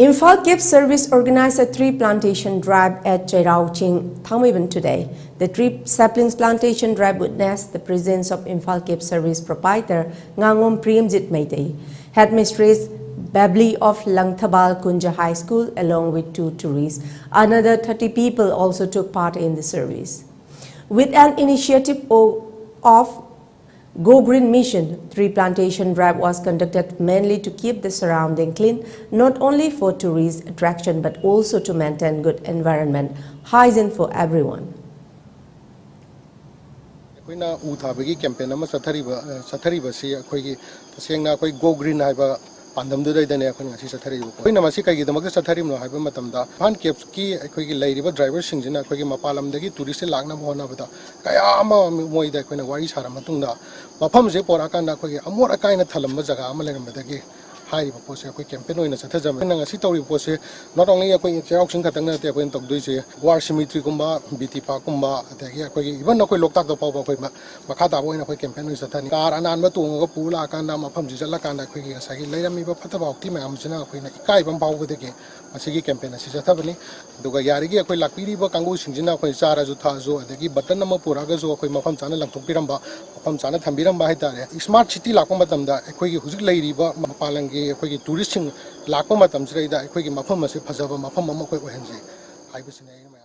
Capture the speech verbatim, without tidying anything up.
Imphal Cape Service organized a tree plantation drive at Cheiraoching, Thangmeiban today. The tree saplings plantation drive witnessed the presence of Imphal Cape Service proprietor Ngangom Premjit Meitei, headmistress Babli of Langthabal Kunja High School, along with two tourists. Another thirty people also took part in the service. With an initiative o-, of Go Green Mission, tree plantation drive was conducted mainly to keep the surrounding clean, not only for tourist attraction but also to maintain good environment hygiene for everyone. ꯑꯩꯈꯣꯏꯅ ꯎ ꯊꯥꯕꯒꯤ campaign ꯑꯃ ꯆꯠꯊꯔꯤꯕ ꯑ, ꯆꯠꯊꯔꯤꯕꯁꯤ ꯑꯩꯈꯣꯏꯒꯤ ꯇꯁꯦꯡꯅ ꯑꯩꯈꯣꯏ GO green ꯍꯥꯏꯕ ꯄꯥꯟꯗꯝꯗꯨꯗꯩꯗꯅꯦ ꯑꯩꯈꯣꯏꯅ ꯉꯁꯤ ꯆꯠꯊꯔꯤꯕꯀꯣ꯫ ꯑꯩꯈꯣꯏꯅ ꯃꯁꯤ ꯀꯩꯒꯤꯗꯃꯛꯇ ꯆꯠꯊꯔꯤꯕꯅꯣ ꯍꯥꯏꯕ ꯃꯇꯝꯗ, ꯏꯝꯐꯥꯜ ꯀꯦꯞꯀꯤ ꯑꯩꯈꯣꯏꯒꯤ ꯂꯩꯔꯤꯕ ꯗ꯭ꯔꯥꯏꯚꯔꯁꯤꯡꯁꯤꯅ ꯑꯩꯈꯣꯏꯒꯤ ꯃꯄꯥꯟ ꯂꯝꯗꯒꯤ ꯇꯨꯔꯤꯁꯁꯦ ꯂꯥꯛꯅꯕ ꯍꯣꯠꯅꯕꯗ ꯀꯌꯥ ꯑꯃ ꯃꯣꯏꯗ ꯑꯩꯈꯣꯏꯅ ꯋꯥꯔꯤ ꯁꯥꯔ ꯃꯇꯨꯡꯗ, ꯃꯐꯝꯁꯦ ꯄꯣꯔꯛꯑꯀꯥꯟꯗ ꯑꯩꯈꯣꯏꯒꯤ ꯑꯃꯣꯠ ꯑꯀꯥꯏꯅ ꯊꯜꯂꯝꯕ ꯖꯒꯥ ꯑꯃ ꯂꯩꯔꯝꯕꯗꯒꯤ ꯍꯥꯏꯔꯤꯕ ꯄꯣꯠꯁꯦ ꯑꯩꯈꯣꯏ ꯀꯦꯝꯄꯦꯟ ꯑꯣꯏꯅ ꯆꯠꯊꯖꯕꯅꯤ꯫ ꯑꯩꯈꯣꯏꯅ ꯉꯁꯤ ꯇꯧꯔꯤꯕ ꯄꯣꯠꯁꯦ not only ꯑꯩꯈꯣꯏ ꯆꯩꯔꯥꯎ ꯆꯤꯡ ꯈꯛꯇꯪ ꯅꯠꯇꯦ ꯑꯩꯈꯣꯏꯅ ꯇꯧꯗꯣꯏꯁꯦ, ꯋꯥꯔ ꯁꯤꯃꯤꯇ꯭ꯔꯤꯒꯨꯝꯕ, ꯕꯤ ꯇꯤ ꯄꯥꯔꯛꯀꯨꯝꯕ, ꯑꯗꯒꯤ ꯑꯩꯈꯣꯏꯒꯤ even ꯑꯩꯈꯣꯏ ꯂꯣꯛꯇꯥꯛꯇ ꯐꯥꯎꯕ ꯑꯩꯈꯣꯏ ꯃ-, ꯃꯈꯥ ꯇꯥꯕ ꯑꯣꯏꯅ ꯑꯩꯈꯣꯏ ꯀꯦꯝꯄꯦꯟ ꯑꯣꯏꯅ ꯆꯠꯊꯅꯤ꯫ ꯀꯥꯔ ꯑꯅꯥꯟꯕ ꯇꯣꯡꯉꯒ ꯄꯨꯔ ꯂꯥꯛꯑꯀꯥꯟꯗ ꯃꯐꯝꯁꯤ ꯆꯠꯂꯀꯥꯟꯗ ꯑꯩꯈꯣꯏꯒꯤ ꯉꯁꯥꯏꯒꯤ ꯂꯩꯔꯝꯃꯤꯕ ꯐꯠꯇꯕ ꯍꯥꯎꯊꯤ ꯃꯌꯥꯝꯁꯤꯅ ꯑꯩꯈꯣꯏꯅ ꯏꯀꯥꯏꯕ ꯑꯃ ꯐꯥꯎꯕꯗꯒꯤ ꯃꯁꯤꯒꯤ ꯀꯦꯝꯄꯦꯟ ꯑꯁꯤ ꯆꯠꯊꯕꯅꯤ꯫ ꯑꯗꯨꯒ ꯌꯥꯔꯤꯒꯩ ꯑꯩꯈꯣꯏ ꯂꯥꯛꯄꯤꯔꯤꯕ ꯀꯥꯡꯕꯨꯁꯤꯡꯁꯤꯅ ꯑꯩꯈꯣꯏ ꯆꯥꯔꯁꯨ ꯊꯛꯑꯁꯨ ꯑꯗꯒꯤ ꯕꯇꯟ ꯑꯃ ꯄꯨꯔꯛꯑꯒꯁꯨ ꯑꯩꯈꯣꯏ ꯃꯐꯝ ꯆꯥꯅ ꯂꯪꯊꯣꯛꯄꯤꯔꯝꯕ, ꯃꯐꯝ ꯆꯥꯅ ꯊꯝꯕꯤꯔꯝꯕ ꯍꯥꯏꯇꯥꯔꯦ꯫ ꯏꯁꯃꯥꯔꯠ ꯁꯤꯇꯤ ꯂꯥꯛꯄ ꯃꯇꯝꯗ ꯑꯩꯈꯣꯏꯒꯤ ꯍꯧꯖꯤꯛ ꯂꯩꯔꯤꯕ ꯃꯄꯥꯟ ꯂꯝꯒꯤ ꯑꯩꯈꯣꯏꯒꯤ ꯇꯨꯔꯤꯁꯁꯤꯡ ꯂꯥꯛꯄ ꯃꯇꯝꯁꯤꯗꯩꯗ ꯑꯩꯈꯣꯏꯒꯤ ꯃꯐꯝ ꯑꯁꯤ ꯐꯖꯕ ꯃꯐꯝ ꯑꯃ ꯑꯩꯈꯣꯏ ꯑꯣꯏꯍꯟꯁꯤ ꯍꯥꯏꯕꯁꯤꯅꯤ ꯑꯩꯅ